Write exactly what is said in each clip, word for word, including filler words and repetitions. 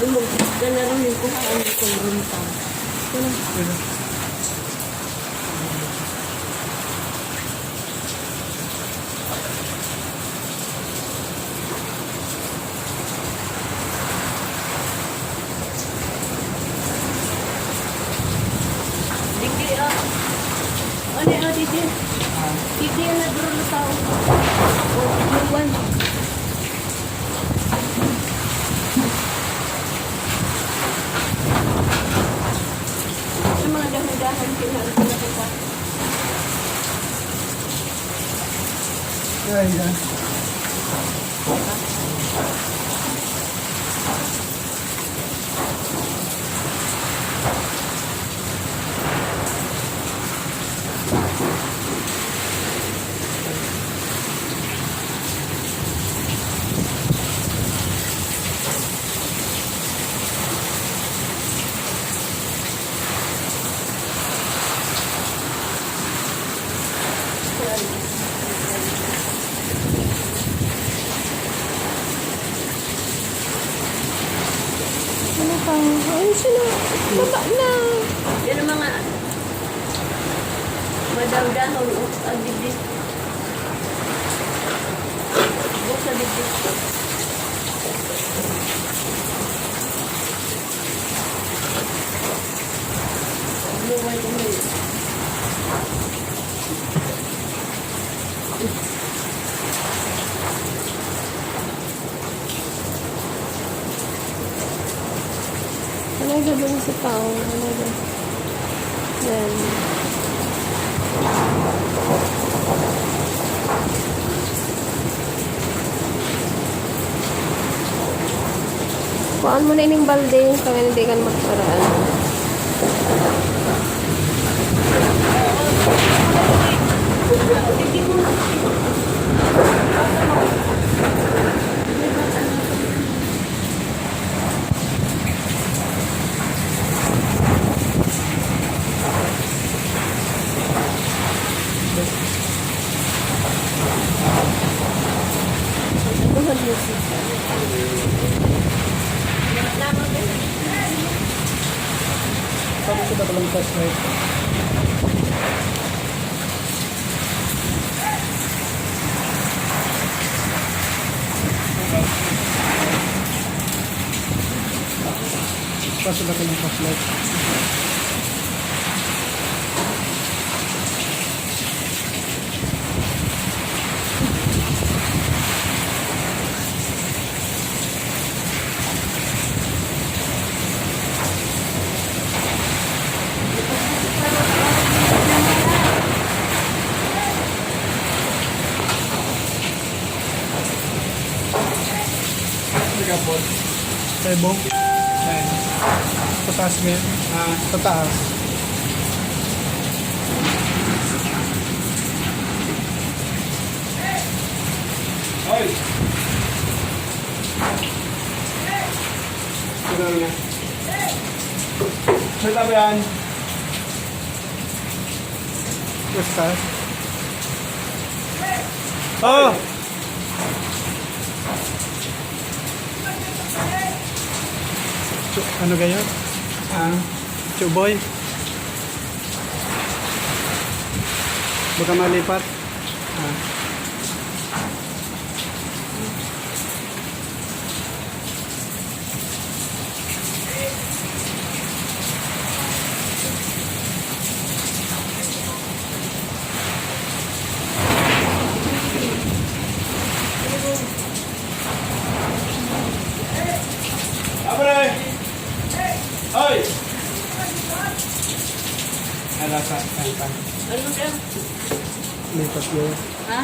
Lumog ka na rin yung kuhaan ko, Runtang. Digdi, ah. Ano, ah, digdi? Digdi ang nagdurulutaw. O, iwan. Sa mga dahon-dahon, pinag-, pinakita. Ay, yan. Ano pa? Ayun sila. Baba na. Yan ang mga madangdahon, oh, ang digdi. Buksa digdi. Ano ba ito, may Ano ba dun sa tao? Ano ba? Yan. Kuhaan mo na ining balde, kaya hindi ka na magparaan. Sabi ko na palang flashlight. Kaso laki ng flashlight. Sa ibong? Ayan. Sa taas ngayon. Ah, sa taas. Hoy! Ano na? Sa tabi yan. Basta. Oh! Chu-, ano gayon? Ah, Chuboy. Baka malipat. Ah. Abre! Hoy! Ala sa, sa, sa. Ano siya? Lipat mo. Ha?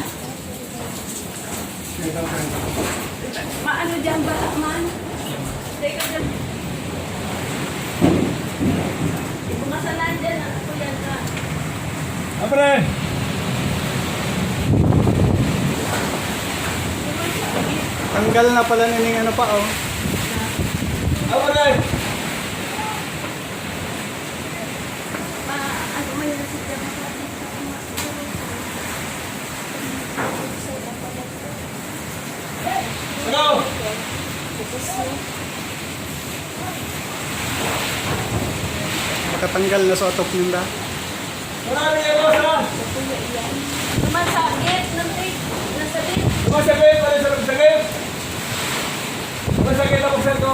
Maano dyan, bata man? Teka dyan. Ibukasan na dyan, ah. Ako yan, ah. Abre! Tanggal na pala nining ano pa, oh. Abre! Ma-, ano man yung nasisya mo sa akin? Katanggal na sa utok ninda. Marami yan, boss, ha? Sumasakit ng tig-, nasakit. Sumasakit, pare, sa sakit. Sumasakit ako, sir, ko.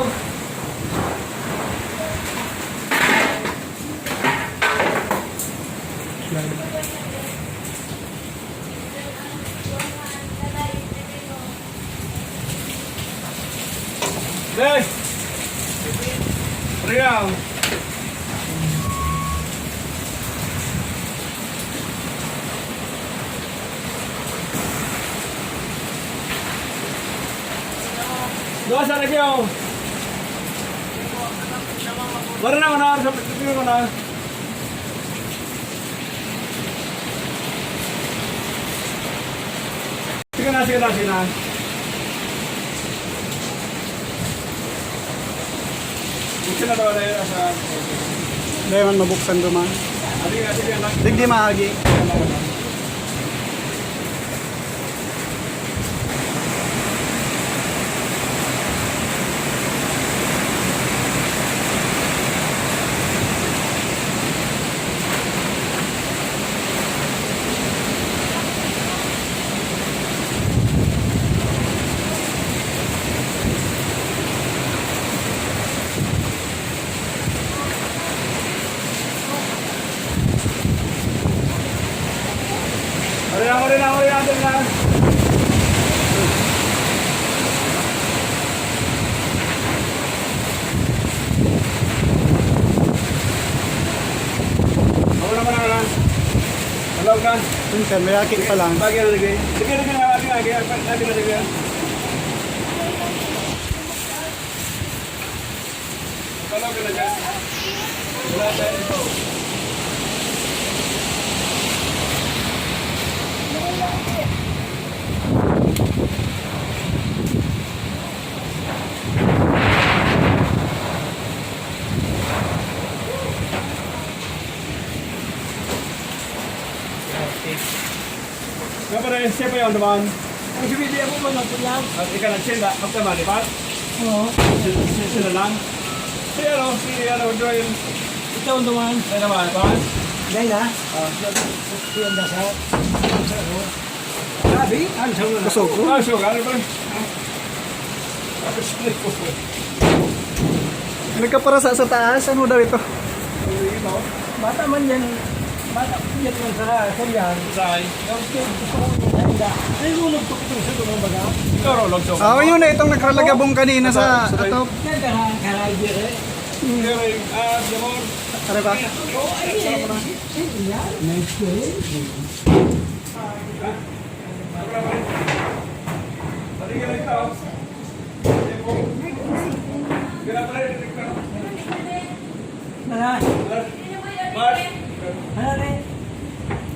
Yes! Real! Dua sa lagi, oh. Wala na, wala na. Sa pagkakita ko na. Sige na, sige na, sige na. Buksan na daw na yun, asa? Dai man mabuksan duman. Adi, adi, adi, adi. Digdi maagi. Ari na, ari na, ari na, ari na. Ako naman, ako na. Hello, ka? Minsan, may akit pa lang. Lagi na, lagi. Lagi, lagi na, lagi, lagi. Lagi na, lagi. Hello, ka na dyan? Wala tayo. Nga pare, siya pa yun naman. Ang si Bibi, ako ba nagpulang? At ika nagsinda, magtama, di ba? Oo. Sila, sila lang. Si ano, si ano, Joel. Ito ang duman. Ay naman, pa? Dahil na? Ah, siya. Siya ang nasa. Sabi, ano sa mga? Kusog. Ah, so, ano ba? Nagkaparasa sa taas, ano daw ito? Bata man yan, bata man yan man sa, sa yan. Saay? Yung gusto ko yung handa. Ay, nung nagtuktok sa mga baga. Ikaw, Rolo, so. Ah, yun na itong nagralagabong kanina sa Sa, sa atop. Yan, kara-, karabi, eh. Pero, ah, Jamor. Ano ba? Oo, ay, eh. Ay, yan. Nice to meet you. Wala. Wala, eh.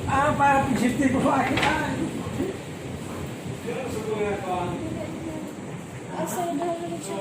Ah, para safety ko sa akin. Ah. Asa daw siya?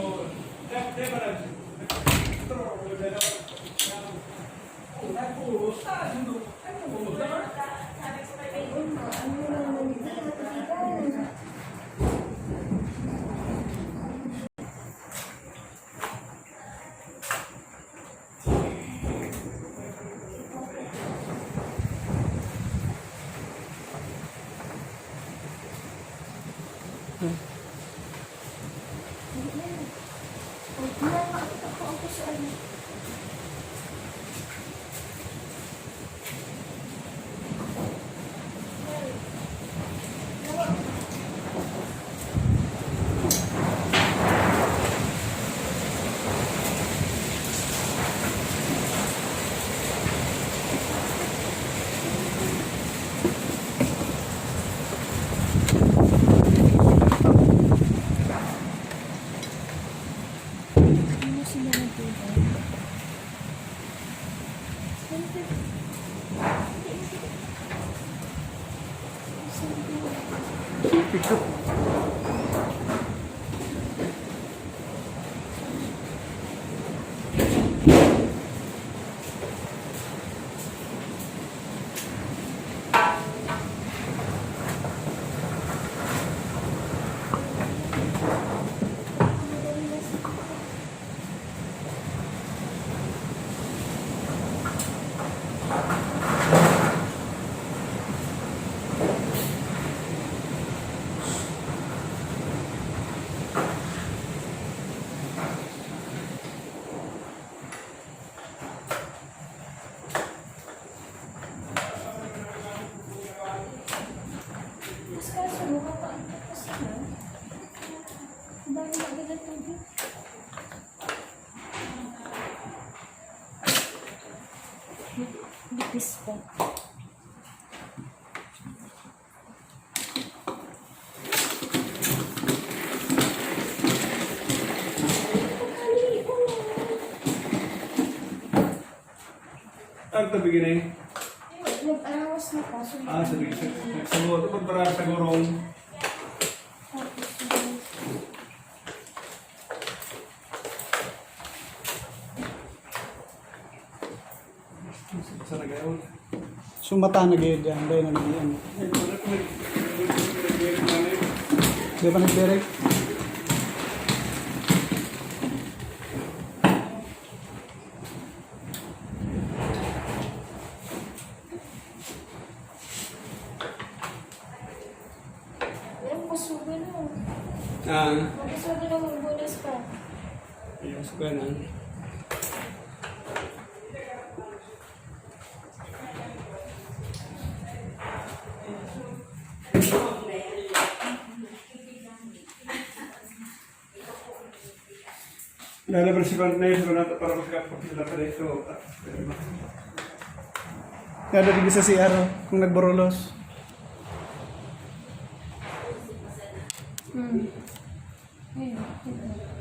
Ano sila nagtutulog? Yes po. Ang tabi gini? Nag-arawas na po. So, Ah, sabi ko, nagsagot. Ito para sa gurong. Sa nagayon. So mata na gayud yan, dahil nag-iyan. Di pa nagbirik? Yan, kusugan na. Ah, Kusugan na, magbunas pa. yung suga na. Lalo principal na yun, so nata para makakapagpapila pa rin ito. Kada di sa C R, kung nagburulos. Hmm. Ayun.